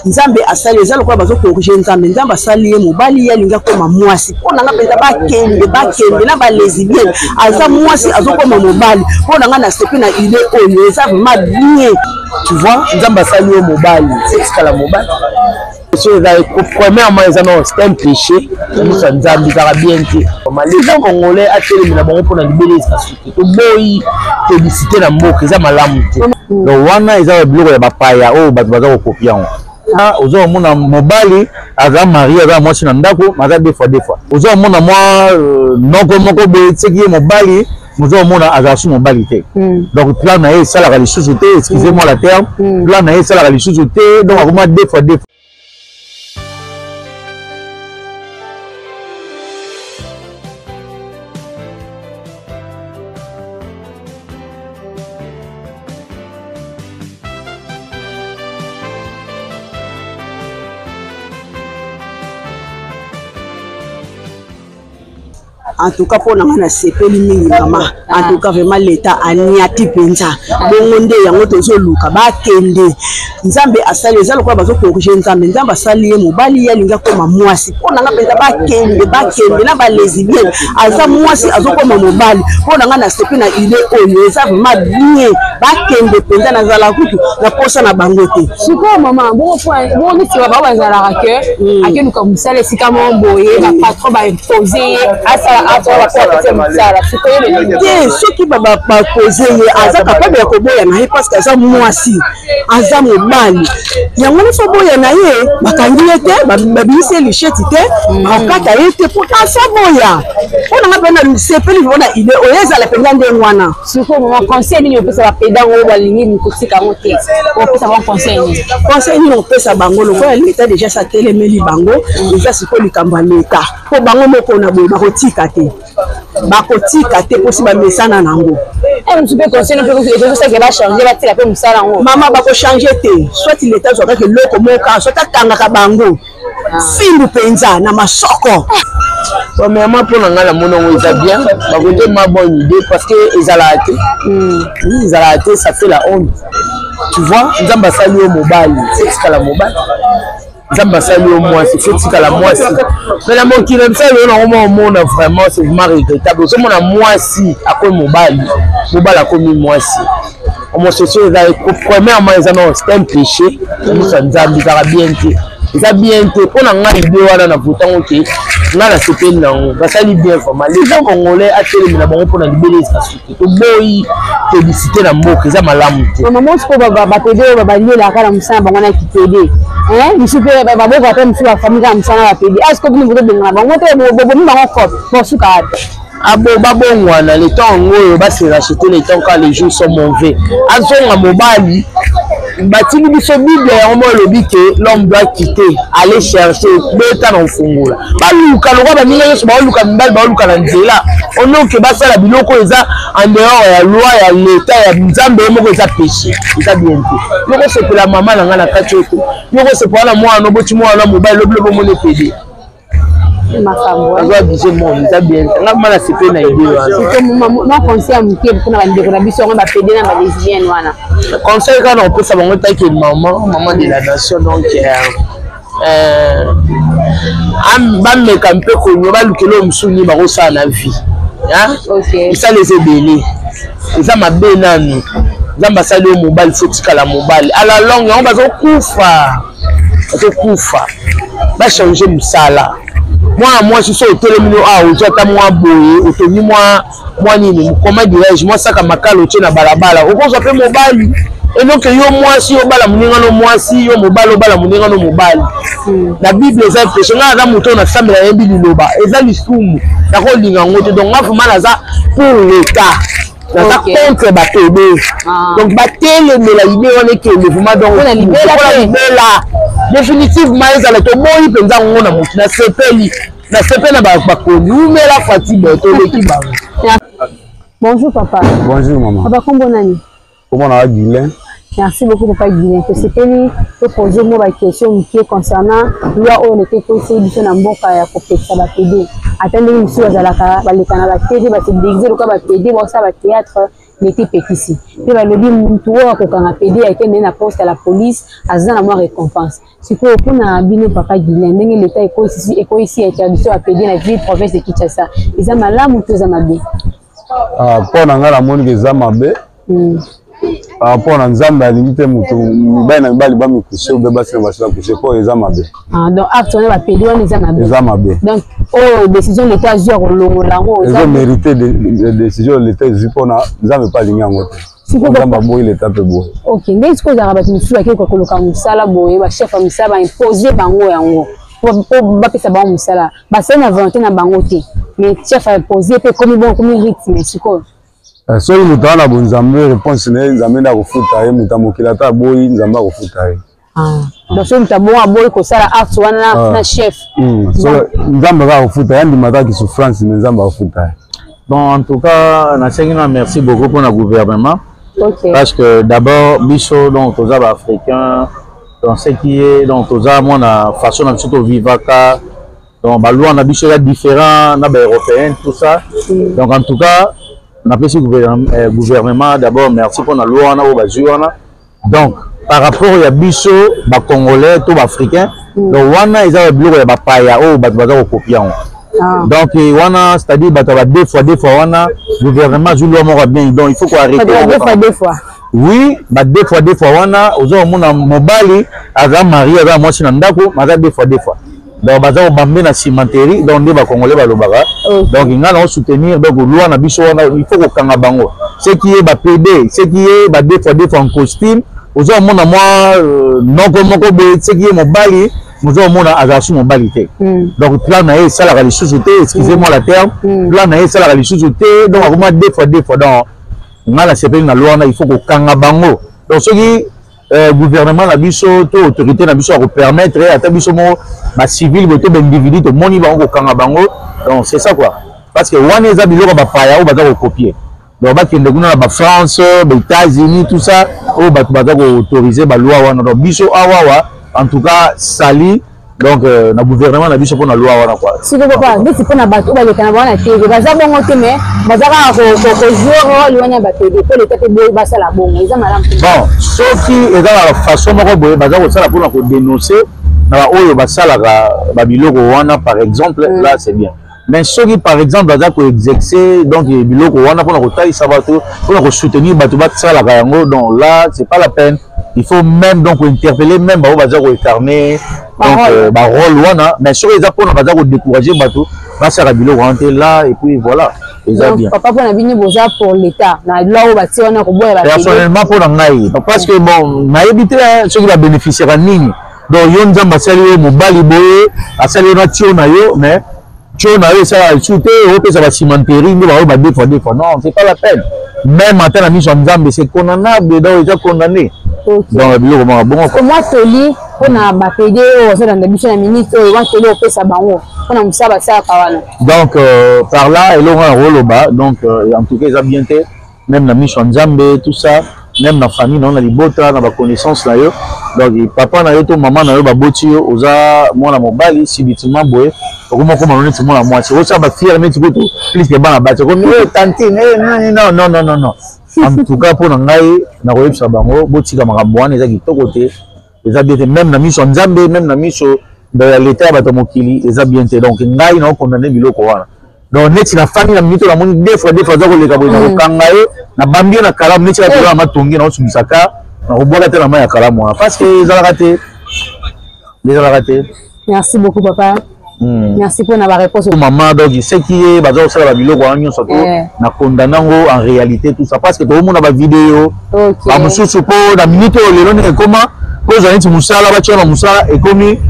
Nzambe asali eza lokola bazo corriger Nzambe. Nzambe asali ye mobali, ye alingi akoma mwasi. Mpo na nga mpenza bakende bakende na ba lesbienne, aza mwasi azokoma mobali. Mpo na nga nasepe na idée oyo eza vraiment bien. Tu vois, Nzambe asali yo mobali, etikala mobali. So eza premièrement eza non c'est un péché na miso ya Nzambe ezalaka bien te. Les Congolais atelemela bango mpona libela eza suki. Toboyi publicité na mboka eza malamu te. Donc wana eza biloko ya bapaya oyo bato baza kokopia yango. Oza komona mobali aza marie aza mwasi na ndako aza deux fois deux fois. Oza komona mwa noko moko boye soki ye mobali oza komona azala su mobali te. Donc plan na ye esalaka lisusu te, excusez moi la terme, plan na ye esalaka lisusu te, donc akoma deux fois deux fois. En tout cas mpo na nga nasepeli mingi mama. En tout cas vraiment l'État aniati mpenza bongo nde yango tozoluka bakende. Nzambe asali eza lokola bazo corriger Nzambe. Nzambe asali ye mobali, ye alingi akoma mwasi. Mpo na nga mpenza bakende bakende na ba lesbienne, aza mwasi azokoma mobali. Mpo na nga nasepeli na idée oyo eza vraiment bien, bakende mpenza. Nazala kutu na posa na bango te. Sikoyo mama, bongo bongo neti bango bazalaka ke akeluka mosala esika moko boye, bapatron baimpose ye asala apesa mosala. Sikoyo te soki bapose ye aza capable ya koboya na ye parce que aza mwasi, aza mobali, yango nyonso boya na ye. Bakangi ye te, babimisi ye licheti te, bakata ye te po aza boya. Mpo na nga mpe nasepeli vraiment na idée oyo, ezala mpenza ndenge wana. Sikoyo mama, conseil nini opesa bapeda ngo balingi kotika yango te? Opesa bango conseil nini? Conseil nini opesa bango? Lokola leta déjà satelemeli bango, eza sikoyo likambo ya leta, mpo bango moko na boye bakotika te, bakotika te mposi bamesana nango. Mosu mpe conseil mpe ezosaki bachange, batika mpe mosala yango. Mama, bakochange te. Soit leta azwa kaka eloko moko, soit akangaka bango fimbu mpenza na masoko. Premièrement, mpo na ngai namoni yango eza bien, bakote ma bonne idée, parce que ezalaka te, ezalaka te, ça fait la honte. Tu vois, Nzambe asali yo mobali, etikala mobali. Nzambe asali yo mwasi, faut tikala mwasi. Mais na mokili na biso oyo nango mwa omona vraiment, c'est vraiment regrettable. Ozomona mwasi akomi mobali, mobali akomi mwasi. Homosexuel eza premièrement eza non c'est un péché na miso ya Nzambe, ezalaka bien te, eza bien te. Mpo na ngai idée wana na votango ke ngai nasepeli nango, basali bien vraiment. Les Congolais atelemela bango mpona libela eza suki. Toboyi publicité na mboka, eza malamu te. Mama, mosiko bapede oyo balielaka na mosala bango na kipede, mosusu mpe baboka mpe mosusu bafamille kaka mosala bapede. Aske bino bozobengana bango te? Bobomi bango cope, bosuka wapi? Abo babongwana le temps yango oyo, base racheter le temps quand les jours sont mauvais. Azonga mobali. Batindi biso Bible yango mo elobi ke l'homme doit quitter, aller chercher, beta na ofungola, baluka lokwa baninga nyonso baoluka mibali, baoluka na nzela onoke basala biloko oyo eza en dehors ya loi ya leta ya Nzambe ye moko. Eza péché, eza bien te. Yo kosepela mama na ngai na kati oyo te, yo kosepela na mwana oboti, mwana mobali lobilobi omoni epede. Makambo azo abuse monde, eza bien te. Nga ma nasepeli na idée wana. Mwa conseil ya moke mpona bandeko na biso yango bapede na balesbienne wana? Conseil kaka na kopesa bango taki maman, maman de la nation, donc bameka mpe konyo balukela oyo mosusu nini bakosala na vie. Misala eza ebele, eza mabe nanu. Nzambe asali oyo mobali, faut tikala mobali. À la longue yango bazokufa, bazokufa. Bachange mosala. Mwana mwasi so otelemi no awa, ozwi ata mwa boye, otongi mwa mwa nini, comment dirais-je, mwa saka makala otie na balabala, okozwa mpe mobali. Enoke yo mwasi obala moninga no mwasi, yo mobali obala moninga no mobali. Na Bible eza péché. Ngai naza moto oyo nasambela, nayebi liloba eza lisumu, nakolinga yango te. Donc nga vraiment naza pour l'état, naza contre bapede. Donc batelemela idée wana, ekende vraiment. Donc libela définitivement ezala, toboyi mpenza yango na motu. Nasepeli, nasepeli na bakoni umela fatibe, toleki bango. Bonjour papa. Bonjour maman. Papa, kombo nani? Kombo na Guilain. Merci beaucoup papa Guilain. Tosepeli topose mwa baquestion moke concernant loi oyo leta ekoseli biso na mboka ya kopekisa bapede. Ata ndenge mosusu bazalaka baleka na batv, base déguise lokola bapede, baosala bathéâtre. Leta epekisi mpe balobi mutu oyo akokanga pede akende na poste ya la police aza na mwa récompense. Sikoyo mpona bino papa Guilain, ndenge leta ekoyisi interdiction ya pede na ville province de Kinshasa, eza malamu to eza mabe? Ah, mpo na ngai namoni eza mabe. Par rapport na Nzambe, alingi te moto mibali na mibali bamikuse ube basi na basi bakuse, mpo eza mabe. Ah, donc acte wana bapede wana eza mabe? Eza mabe. Donc oyo décision leta azwi ya kolongola yango? Eza mérité décision leta ezwi, mpona Nzambe mpe alingi yango te. Nzambe aboyi, leta mpe boye. Ok, ndenge sikoyo ezalaka, bato mosusu bakei koluka mosala boye, bachef ya mosala baimpose bango yango mpo bapesa bango mosala, basali na volonté na bango te, mais chef aimpose mpe ekomi bongo, ekomi rythme sikoyo. Soki moto aza na bonzambe, réponse na ye, Nzambe nde akofuta ye. Moto ya mokili ata aboyi, Nzambe akofuta ye. Donc soki moto abongo aboyi kosala acte wana na chef? Nzambe kaka akofuta ye. Andima kaka souffrance, mais Nzambe akofuta ye. Bon, en tout cas, nasengi na merci beaucoup pour le gouvernement. Parce que d'abord, biso, donc, toza ba africain, dans ce qui est, donc, toza mwana façon na biso tovivaka, donc baloi na biso eza différent na baeuropéen, tout ça. Donc en tout cas, napesi gouvernement d'abord merci mpona loi wana oyo bazwi wana. Donc par rapport ya biso bacongolais to baafricain, donc wana eza biloko ya bapaya oyo bato baza kocopier yango. Donc wana, c'est-à-dire bato ya ba deux fois deux fois wana, gouvernement azwi loi moko ya bien, donc il faut koarrêter. Deux fois deux fois? Oui, ba deux fois deux fois wana, oza komona mobali aza marié, aza mwasi na ndako, aza deux fois deux fois, donc baza kobambe na cimenterie. Donc nde bacongolais balobaka. Donc nga na soutenir donc loi na biso wana, il faut kokanga bango, ce qui est bapd, ce qui est ba deux fois deux fois en costume. Oza komona mwa noko moko boye, ce qui est mobali, oza komona azala su mobali te. Donc plan na ye esalaka lisusu te, excusez moi la terme, plan na ye esalaka lisusu te, donc akoma deux fois deux fois. Donc nga nasepeli na loi wana, il faut kokanga bango. Donc soki gouvernement na biso to autorité na biso ya kopermettre, ata biso moko bacivile boye to baindividu tomoni bango, kokanga bango. Donc c'est ça quoi, parce que wana eza biloko ya bapaya oyo baza kocopier. Donc bakende kuna na bafrance, baétats-Unis, tout ça, oyo bato baza koautoriser baloi wana. Donc biso awawa, en tout cas sali donc na gouvernement na biso mpona loi wana quoi. Siko papa, ndeti mpona bato oyo baleka na bango na tv, baza bongo te, mais baza kaka kojouer rôle wana ya bapd, mpo leta mpe boye basala bongo, eza malamu? Bon, soki eza na façon moko boye baza kosala mpona kodénoncer na baoyo basalaka babiloko wana par exemple, là c'est bien. Mais soki par exemple aza koexercer donc biloko wana mpona kotalisa bato, mpona kosoutenir bato basalaka yango, donc là c'est pas la peine. Il faut même donc interpeller même bango baza koincarner donc barôle wana. Mais soki eza mpona baza kodécourager bato basalaka biloko wana te, là et puis voilà, eza bien. Papa, mpona bino boza pour l'état na loi oyo batie wana koboya? Personnellement, mpona ngai, parce que bon, nayebi te soki babénéficiaka nini. Donc yo, Nzambe asali yo mobali boye, asali yo na tio na yo, mais tio na yo esalaka lisusu te, opesa bacimenterie nde baoyo ba deux fois deux fois. Non, c'est pas la peine. Même ata na miso ya Nzambe, c'est condamnable, donc eza condamné. Donc biloko moko bongo. Mwa toli mpona bapd oyo bazolanda biso na minute oyo, mwa toli opesa bango mpona mosala basalaka wana? Donc par là, eloko wana koloba, donc en tout cas eza bien te, même na miso ya Nzambe, tout ça, même na famille na yo, na libota, na baconnaissance na yo. Donc papa na yo to mama na yo baboti yo, oza mwana mobali, subitement boye okoma okoma neti mwana mwasi, osala bafiere neti kutu plus ke bana bati, okomi tantine. Non, non, non, non, non. En tout cas, mpo na ngai, nakoyebisa bango botika makambo wana, eza kitoko te, eza bien te, même na miso ya Nzambe, même na miso ya leta, ya bato ya mokili, eza bien te. Donc ngai nakocondamner biloko wana. Donc neti na fami na minute, namoni deux fois deux fois aza koleka boye, nakokanga ye, nabambi ye na kalamu, neti kaka na matongi, naosumisaka, nakobwaka te na mai ya kalamu wana, parce que ezalaka te, ezalaka te. Merci beaucoup, papa. Merci mpona baréponse. Mama, donc ce qui est baza kosala babiloko wana nyonso to na condamner yango en réalité, tout ça, parce que tokomona bavideo bamosusu. Mpo na minute oyo lelo ndenge ekoma, mpo ozwa neti mosala, batia na mosala ekomi,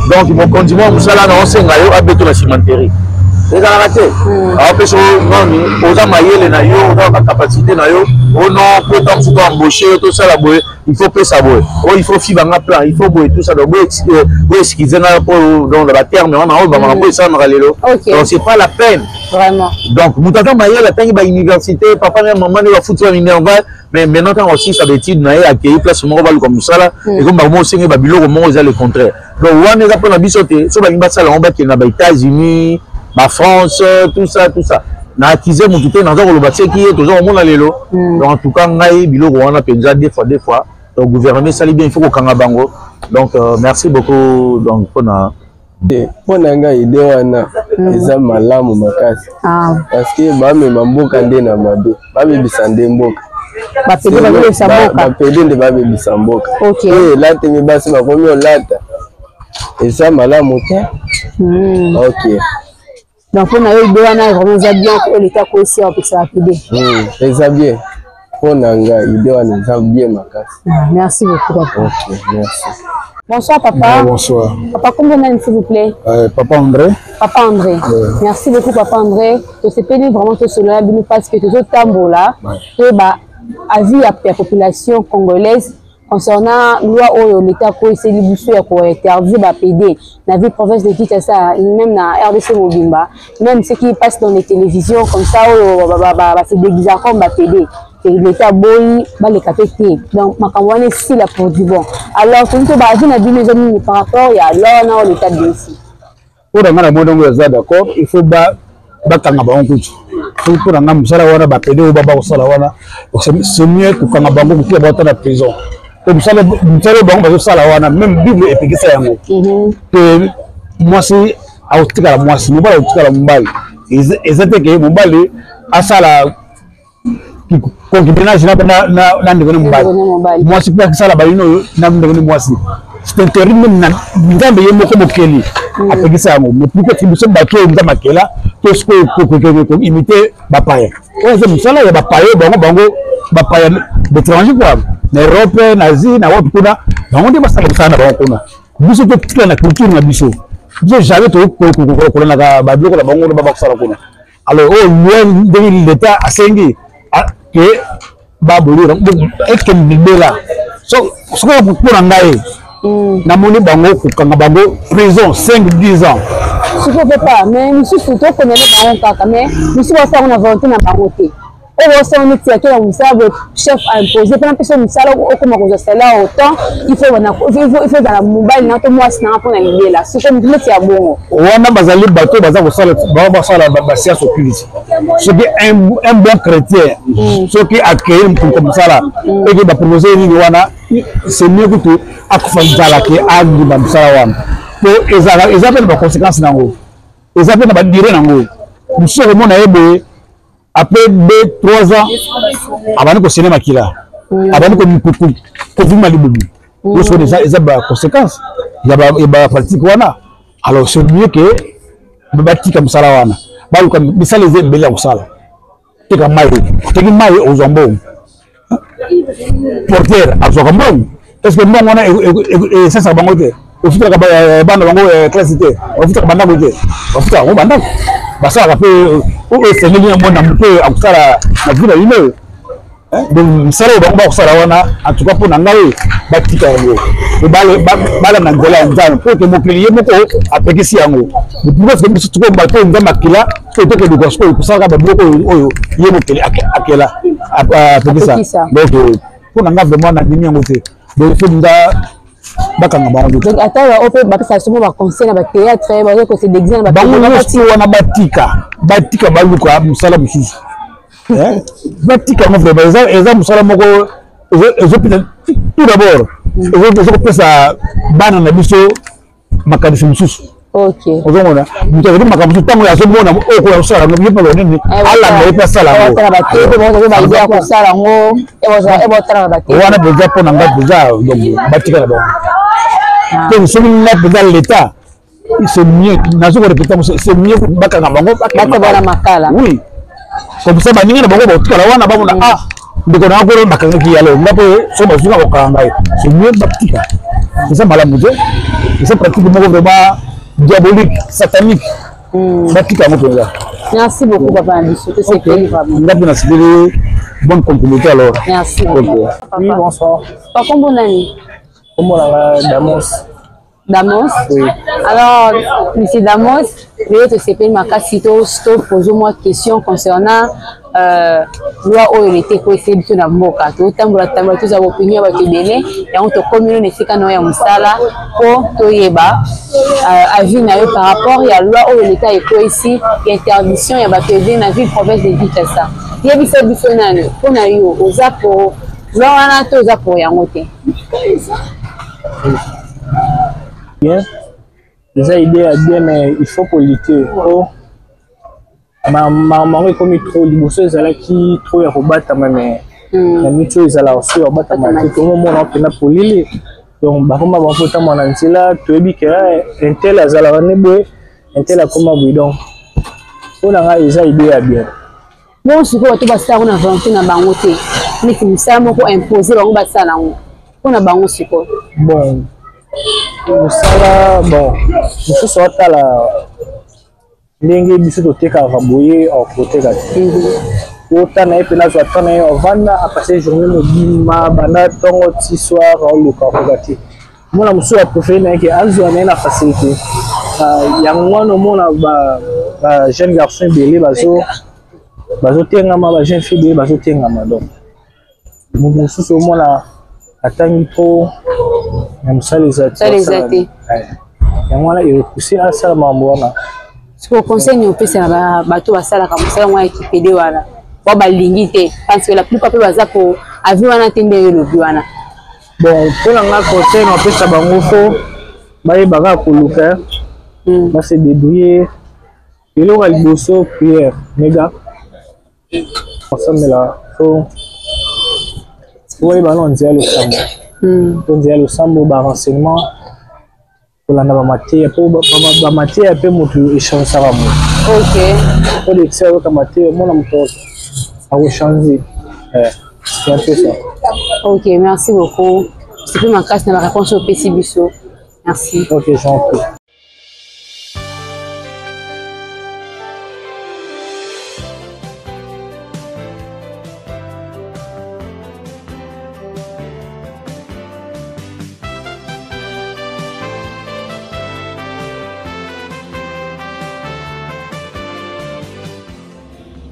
donc mokonzi mwa mosala na osenga yo abeto na cimenterie, ezalaka te. Aopesa noni, oza mayele na yo, oza bacapacité na yo, ono po ta mosusu embauche yo, tosala boye, il faut pesa boye, oyo il faut fiba nga plan, il faut boye, tout ça. Donc boexcuse nga mpo donc na baterme wana oyo bamakambo esalamaka lelo, donc c'est pas la peine. Vraiment. Donc moto aza mayele, atangi bauniversité, papa na mama nde bafuti ba minerval, mais maintenant ntango asilisa baétude na ye, akei place moko, baluka mosala, ekomi bango osenge babiloko moko eza le contraire. Donc wana eza mpona biso te. So balingi basala yango, bakende na baÉtats-Unis, bafrance, tout ça, tout ça. Na accuse motu te, naza koloba seki ye toza komona lelo. Donc en tout cas ngai biloko wana mpenza deux fois deux fois. Donc gouvernement esali bien, il faut kokanga bango. Donc merci beaucoup donc mpona Mpo na ngai, idée wana eza malamu makasi parce que bamema mboka nde na mabe, babebisa nde mboka. Bapédé babebisa mboka. Bapédé nde babebisa mboka. Oyo elatemi, basi bakomi olata, eza malamu te. Ok. Donc mpo na yo, idée wana vraiment eza bien, oyo leta akoyesi apekisa bapédé? Eza bien. Mpo na ngai, idée wana eza bien makasi. Merci beaucoup, papa. Ok, merci. Bonsoir, papa. Bonsoir. Papa, combien d'années, s'il vous plaît? Papa André. Papa André. Merci beaucoup, papa André. Tosepeli vraiment tosolola bino parce que tozotambola toyeba avis ya population congolaise concernant loi oyo l'État akoyiseli biso ya kointerdire bapédé na ville province de Kinshasa, même na RDC mobimba, même ceux qui passent dans les télévisions comme ça, oyo base déguisent comme bapédé, l'État aboyi baleka mpe te. Donc makambo wana esila pour du bon. Alors tolingi toyeba avis na bino eza nini par rapport ya loi wana oyo l'État abimisi. Mpo na ngai, na moni yango eza d'accord. Il faut bakanga bango kutu. Soki mpo na ngai, mosala wana bapédé oyo bakosala wana, c'est mieux kokanga bango, kotia bango ata na prison, po mosala oyo bango bazosala wana, même Bible epekisa yango. Pe mwasi akotikala mwasi, mobali akotikala mobali. Eza te ke mobali asala concubinage na ndeko ne mobali, mwasi mpe akisala bayino oyo na ndeko ne mwasi. C'est interdit, même na Nzambe ye moko mokeli apekisa yango. Mais pourquoi ti biso bato oyo Nzambe akela to sikoyo koimiter bapaya? Oyo eza mosala ya bapaya oyo bango bapaya d'étranger quoi, na Europe, na Asie, na wapi kuna, bango nde basala mosala na bango kuna. Biso totikala na culture na biso. Biso jamais tokolandaka babiloko na bango bakosala kuna. Alors oyo loi, ndenge l'État asengi ke babolir, ekende libela. Soki mpo na ngai, namoni bango kokanga bango prison 5 10 ans. Sikoyo papa, mais misusu tokondane bango kaka, mais misusu basala na volonté na bango te. Oyo osala neti ake na mosala boye, chef aimpose mpona mpesa mosala, okoma kozwa salaire autant, il faut ezala mobali na to mwasi nanga mpona libela. Sikoyo motu neti ya bongo wana bazali bato baza kosala, basala bascience occulte. Soki un bon chrétien, soki akei mokolo mosala eke bapropose nini wana, c'est mieux kutu akufa nzala ke andima mosala wana, po eza mpe na baconséquence nango, eza mpe na badurée nango. Mosusu okomona ye boye, après 2 3 ans abandi kosene makila, abandi kovima libumu. Nyonso wana eza baconséquence ya bapratique wana. Alors c'est mieux que batika mosala wana, baluka misala eza ebele ya kosala. Teka mai, oteki mai, ozwa mbongo. Porteur azwaka mbongo. Est ce que mbongo wana esasaka bango te? Ofutelaka bana bango classe te? Bafutaka bandako te? Bafutaka bango bandako, basalaka mpe oyo esengeli yango na moto oyo akosala na vie na bino oyo. Donc mosala oyo bango bakosala wana, en tout cas mpo na ngai, batika yango, balanda nzela ya Nzambe, mpo te mokili ye moko apekisi yango. Pourquoi biso sikoyo bato oyo Nzambe akela to tokeluka sikoyo kosalaka babiloko oyo ye mokili akela, apekisa? Donc mpo na ngai, vraiment nandimi yango te. Donc il faut nga bakanga bango. Donc ata oyo mpe bapesa somo baconseil na bathéâtre, baza kose déguise na bango nyonso wana, batika, batika, baluka mosala mosusu, batika yango. Vraiment eza mosala moko ezopesa, tout d'abord ezokopesa bana na biso makanisi mosusu. Ozomona moto azali makambo mosusu, ntango azomona oyo koya kosala yango, ye mpe nini, alanda ye mpe asala yango wana mpenza. Mpo na ngai mpenza, donc batika na bango te. Soki nga mpenza l'État, c'est mieux, nazo korépéter, c'est mieux bakanga bango. Bakanga makala. Oui, comme ça baninga na bango bakotikala wana, bamona: ah, ndeko na ngakolo bakangaki yalo, nga mpe so bazuka kokanga ngai. C'est mieux batika, eza malamu te. Eza pratique moko vraiment diabolique, satanique. Batika yango mpenza. Merci beaucoup, papa na biso, tosepeli vraiment. Nga mpe nasepeli. Bonne continuité alors. Merci. Okay. Oui, bonsoir. Papa, kombo nani? Kombo na nga Damos. Damos. Oui. Alors, Monsieur Damos, lelo tosepeli makasi to pose mwa question concernant euh, loi oyo leta ekweseli biso na mboka. Totambola tambola, tozwa opinion ya bato ebele, yango tokomi no na esika na yo ya mosala mpo toyeba avis na yo par rapport ya loi oyo leta ekwesi ya interdiction ya ba PD na ville province de Kinshasa. Yebisa biso nani mpo na yo, oza pour loi wana to oza pour yango te? Bien, eza idée ya bien, mais il faut kolutter po makambo yango ekomi trop. Liboso ezalaki trop ya kobatama, mais na miti oyo ezalaka so ya kobatama te, tomomona mpena polele. Donc bakoma bango mpo otambola na nzela, toyebi ke un tel azalaka ne boye, un tel akoma boye. Donc mpo na ngai eza idée ya bien. Bongo sikoyo bato basala yango na volonté na bango te, neti mosala moko impose bango basala yango mpo na bango sikoyo? Bon, mosala, bon, mosusu atala ndenge biso totekaka boye, akoteka te. Ota na ye mpe nazwa temps na ye, avanda apase journée mobima, banda ntongo ti soir, aoluka, akoka te. Mona mosusu apréféré na ye ke azwa na ye na facilité. Yango wana omona ba jeune garçon ebele bazotengama, ba jeune fille ebele bazotengama. Donc moto mosusu omona atangi trop na mosala eza te. Yango wana epousse asala makambo wana. Sikoyo conseil nini opesa na bato basalaka mosala mwa ya kipede wana, wa balingi te? Parce que la plupart mpe baza po avis wana te, ndenge elobi wana. Bon, mpo na nga, conseil na opesa bango, fo bayeba kaka koluka, base débrouiller. Eloko ya liboso, prière mega osambela, fo oyeba no nzela losambo, po nzela losambo, barenseignement, kolanda bamateya, mpo bamateya mpe moto echangeaka moto. Po lekisa oyoka mateya, omona moto akochange. C'est un peu ça. Ok, merci beaucoup. Sepe makasi na baréponse opesi biso. Merci. Ok, j'en prie.